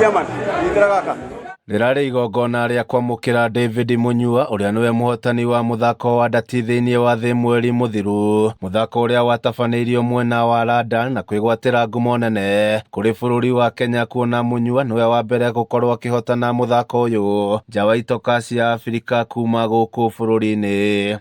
Chairman, nyitĩra gaka. Rĩrarĩ igongona rĩa kwamũkĩra David Munyua ũrĩa nĩwe mũhotani wa mũthako wa ndati thĩinĩ wa thĩ mweri mũthiru, mũthako ũrĩa watabanĩirio mwena wa London na kwĩgwatĩra ngumo nene kũrĩ bũrũri wa Kenya kuona Munyua nĩwe wa mbere gũkorwo akĩhotana mũthako ũyũ nja wa itoka cia Afrika kuma gũkũ bũrũri-inĩ.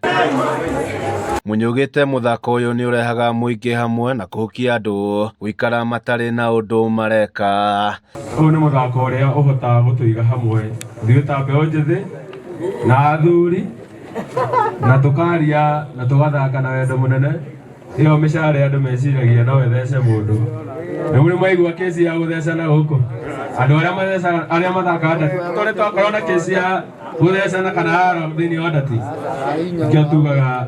Munyugĩte mũthako ũyũ nĩ ũrehaga mũingĩ hamwe na kũhukia andũ gũikara matarĩ na ũndũ mareka. Ũyũ nĩ mũthako ũrĩa ũhotaga gũtũiga hamwe ithuĩ ta mbeũ njĩthĩ na athuri na tũkaria na tũgathaka na wendo mũnene. Ĩyo mĩcare andũ meciragia no ĩthece mũndũ. Rĩu nĩ mwaigua kesi ya gũthecana gũkũ, andũ arĩa mathecaga, arĩa mathakaga ndati, tũrĩ twakorwo na kesi ya gũthecana kana haro thĩinĩ wa ndati. Nĩkĩo tugaga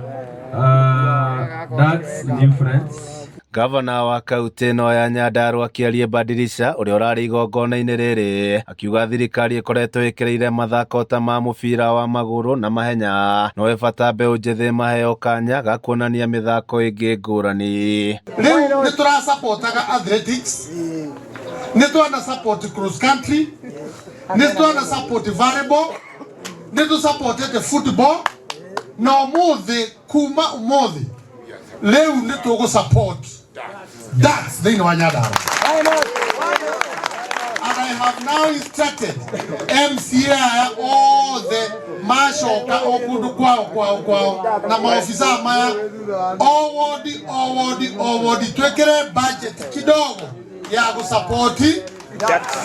that's new friends. Gavana wa kaunti ĩno ya Nyandarua Kĩarie Badirisha ũrĩa ũrarĩ igongona-inĩ rĩrĩ akiuga thirikari ĩkoretwo ĩkĩrĩire mathako ta ma mũbira wa magũrũ na mahenya no ĩbata mbeũ njĩthĩ maheo kanya ga kuonania mĩthako ĩngĩ ngũrani. Rĩu nĩ tũrasapotaga athletics, nĩ twana support cross country, nĩ twana support volleyball, nĩ tũsupportete football, na ũmũthĩ, kuma ũmũthĩ rĩu nĩ tũgũ support darts thĩinĩ wa Nyandarua. And I have now instructed MCA aya othe macoka o kũndũ kwao kwao kwao na maofisa maya o wodi o wodi o wodi twĩkĩre budget kidogo ya gũsupport darts.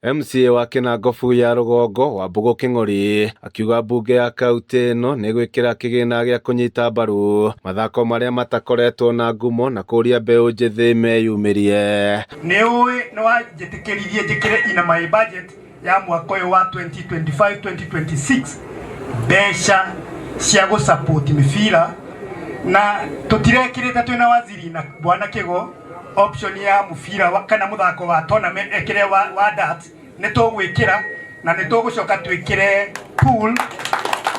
MCA wa Kĩnangobu ya Rũgongo Wambũgũ Kĩng'ori akiuga mbunge ya kaunti ĩno nĩ gwĩkĩra kĩgĩna gĩa kũnyita mbaru mathako marĩa matakoretwo na ngumo na kũria mbeũ njĩthĩ meyumĩrie. Nĩ ũĩ nĩ wanjĩtĩkĩririe njĩkĩre ina my budget ya mwaka ũyũ wa 2025 2026 mbeca cia gũsupport mĩbira, na tũtirekĩrĩte twĩna waziri na bwana Kĩgo option ya mũbira kana mũthako wa tournament ekĩre wa darts. Nĩ tũgwĩkĩra na nĩ tũgũcoka twĩkĩre pool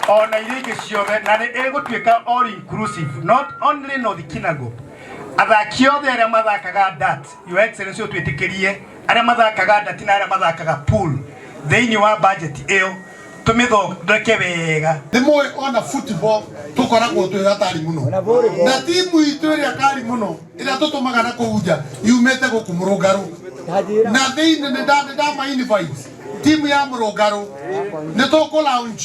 ona iria ingĩ ciothe, na nĩ ĩgũtuĩka all inclusive, not only North Kinangop. Athaki othe arĩa mathakaga dart, Your Excellency, ũtwĩtĩkĩrie arĩa mathakaga dart na arĩa mathakaga pool thĩinĩ wa budget ĩyo tũmĩthondeke wega. Nĩ mũĩ ona football tũkoragwo twĩ hatari mũno, na timu itũ ĩrĩa kari mũno ĩrĩa tũtũmaga na kũu nja yumĩte gũkũ Mũrũngarũ, na thĩinĩ nĩ ndama invite timu ya Mũrũngarũ, nĩ tũkũ launch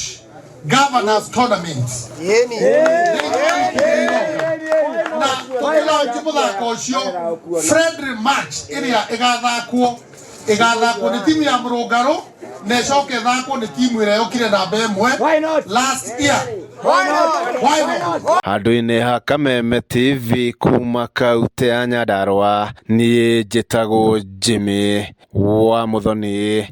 governors tournament na tũkĩlaunch mũthako ũcio, friendly match ĩrĩa ĩgathakwo nĩ timu ya Mũrũngarũ na ĩcoke ĩthakwo nĩ timu ĩrĩa yokire namba 1 last year. Why not? Handũ-inĩ ha Kameme TV kuma kaunti ya Nyandarua, niĩ njĩtagwo Jimmy wa Muthoni.